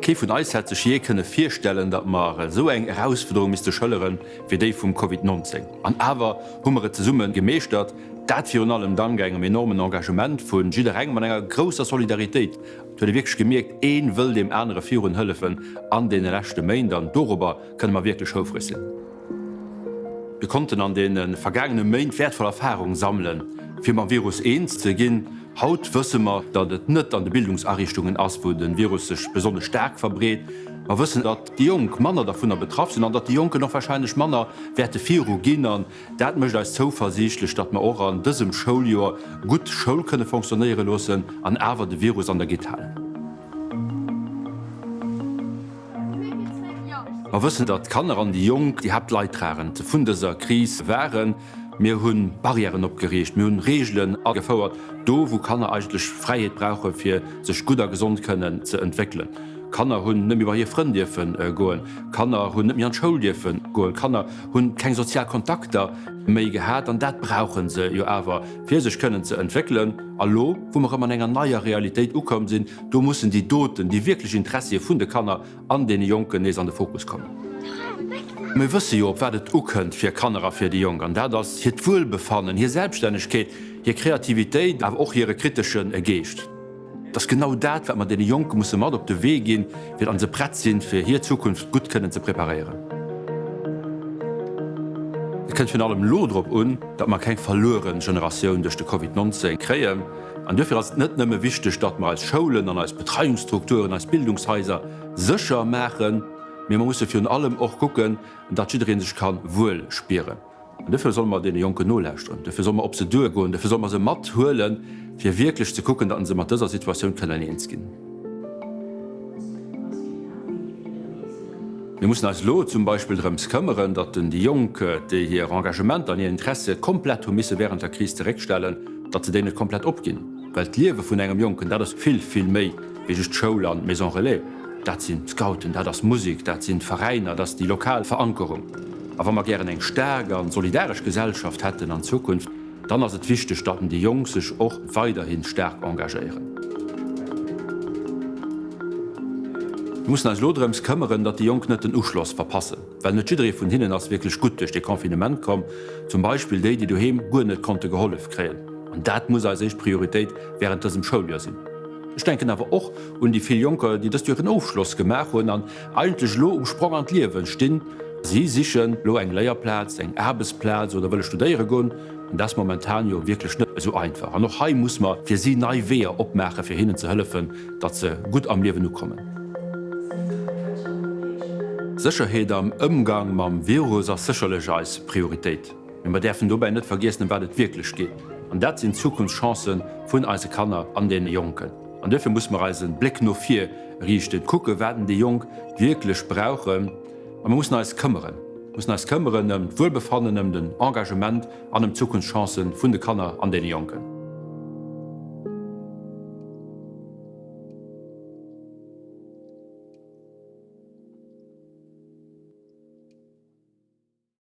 Kee vun eis hätt sech jee kënne virstellen, datt mer esou eng Erausfuerderung misste schëllere wéi déi vum Covid 19. An awer hu mer et zesumme gemeeschtert, dat virun allem dank engem enormen Engagement vu jidderengem an enger grousser Solidaritéit. Et huet ee wierklech gemierkt, een wëll deem anere virun hëllefen an deene leschte Méint an dorobber kënne mer wierklech houfreg sinn. Mir konnten an deene vergaangene Méint wäertvoll Erfarung sammelen, fir mam Virus eens ze ginn. Haut wësse mer, datt et net an de Bildungsariichtungen ass, wou de Virus sech besonnesch staark verbreet. Mer wëssen, datt déi Jonk manner dervunner betraff sinn an datt déi Jonken och warscheinlech manner wäerte viru ginn. An dat mécht eis zouversiichtlech, datt mer och an dësem Schouljoer gutt Schoul kënne fonctionnéiere loossen an awer de Virus an der Gitt halen. Mer wëssen, datt d'Kanner an déi Jonk déi Haaptleidtragend vun dëser Kris waren. Mir hu Barrièren opgeriicht, mir hunn Reegelen agefouert, do wou Kanner eigentlech Fräiheet brauche fir sech gutt a gesond kënnen ze entwéckelen. Kanner hunn net méi bei hir Frënn dierfe goen, Kanner hunn net méi an d'Schoul dierfe goen, Kanner hunn keng sozial Kontakter méi gehat an dat brauche se jo awer fir sech kënnen ze entwéckelen. A lo, wou mer erëm an enger neier Realitéit ukomm sinn, Do mussen déi doten, déi wierklech Interessie vun de Kanner an deene Jonken nees an de Fokus kommen. Mir wësse jo, op wat et ukënnt fir Kanner a fir déi Jonk, an dat ass hiert Wuelbefannen, hir Selbststännegkeet, hir Kreativitéit, awer och hire kritesche Geescht. Et ass genau dat, wat mer deene Jonke musse mat op de Wee ginn, fir datt se prett sinn, fir hir Zukunft gutt kënnen ze preparéieren. Et kënnt virun allem elo drop un, datt mer keng verluere Generatioun duerch de Covid 19 kréien. An duerfir ass et net nëmme wichteg, datt mer eis Schoulen an eis Betreiungsstrukturen, eis Bildungshaiser sécher maachen, mee mer musse virun allem och kucken, datt jidderee sech ka wuel spieren. An duerfir solle mer deene Jonken nolauschteren, duerfir solle mer op se duergoen, duerfir solle mer se mathuelen, fir wierklech ze kucken, datt se mat dëser Situatioun kënnen eens ginn. Mir mussen eis elo zum Beispill drëms këmmeren, datt déi Jonk, déi hir Engagementer an hir Interessie komplett hu misse während der Kris zeréckstellen, datt se déi net komplett opginn. Well d'Liewe vun engem Jonken, dat ass vill, vill méi wéi just d'Schoul an d'Maison Relais. Dat sinn d'Scouten, dat ass Musek, dat sinn d'Veräiner, dat ass déi lokal Verankerung. A wa mer gären eng staark a solidaresch Gesellschaft hätten an Zukunft, Dann ass et wichteg, datt déi Jonk sech och weiderhi staark engagéieren. Mir mussen eis elo drëms këmmeren, datt déi Jonk net den Uschloss verpassen, well net jidderee vun hinnen ass wierklech gutt duerch dee Confinement komm, zum Beispill déi, déi doheem guer net konnte gehollef kréien. An dat muss eis éischt Prioritéit wärend dësem Schouljoer sinn. Ech denken awer och un déi vill Jonker, déi dëst Joer hiren Ofschloss gemaach hunn an eigentlech elo um Sprong an d'Liewe stinn. Si sichen elo eng Léierplaz, eng Aarbechtsplaz oder wëlle studéiere goen. An dat ass momentan jo wierklech net esou einfach. An och hei muss mer fir si nei Weeër opmaachen, fir hinnen ze hëllefen, datt se gutt am Liewen ukommen. Sécherheet am Ëmgang mam Virus ass sécherlech eis Prioritéit. Mee mer däerfen dobäi net vergiessen, ëm wat et wierklech geet. An dat sinn d'Zukunftschancë vun eise Kanner an deene Jonken. An duerfir muss mer eise Bléck no vir riichten, kucke wat déi Jonk wierklech brauchen. A mer mussen eis këmmeren, mussen eis këmmeren ëm d'Wuelbefannen, ëm den Engagement an ëm d'Zukunftschancë vun de Kanner an deene Jonken.